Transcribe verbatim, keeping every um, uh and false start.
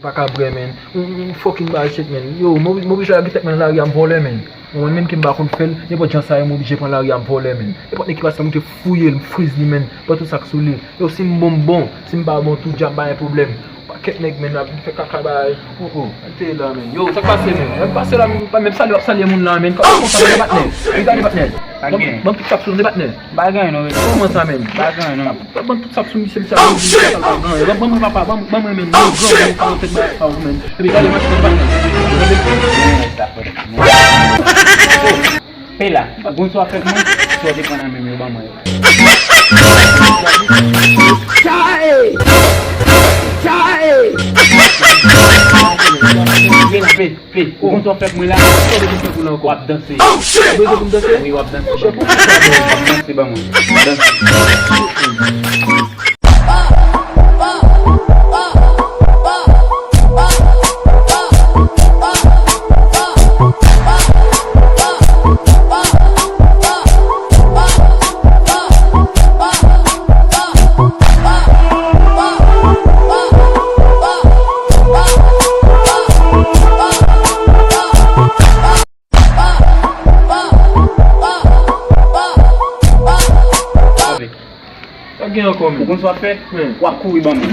Pa ka brè, menn. Yon, yon fucking bagay shit, menn. Yo, m oblije lage tèt mwen nan lari a, m vòlè, menn. Mwen menm ke m pa konn fè l, nenpòt jan sa ye, m oblije pran lari a, m vòlè, menn. Nenpòt nèg ki pase la, m te fouye l, m friz li, menn. Pran tout sa k sou li. Yo, si m bon, m bon. Si m pa bon tou, djab pa gen pwoblèm. Pakèt nèg, menn, ap fè kaka bagay. Oh, oh. Te la, menn. Yo, sa k pase, menn? Menm pase la, menm, menm salye, w ap salye moun la, menn. Kòman sa, menn, patnè? Gade, patnè. Ban m tout sa k sou li, patnè. Pa gen non. Kòman sa, menn? Pa gen non. Ban m tout sa k sou misye, misye ap di, misye ap ganyen. Ban, ban mwen, papa, ban, ban mwen, menn. Yo, gran moun, pa fè bagay sa, menn. Epi gade machin nan, patnè. Pe la, gon swa fèt mwen, swa te pran nan men m yo, ban mwen yo. Chae! Chae! Pe la, pe, pe. Ou konn swa fèt mwen la? Swa te fèt mwen la ankò. W ap danse. Ou bezwen pou m danse? Wi, w ap danse, ban mwen. W ap danse, ban mwen. Danse. Sa gen ankò, menn? Ou konn sa w ap fè? W ap kouri ban mwen.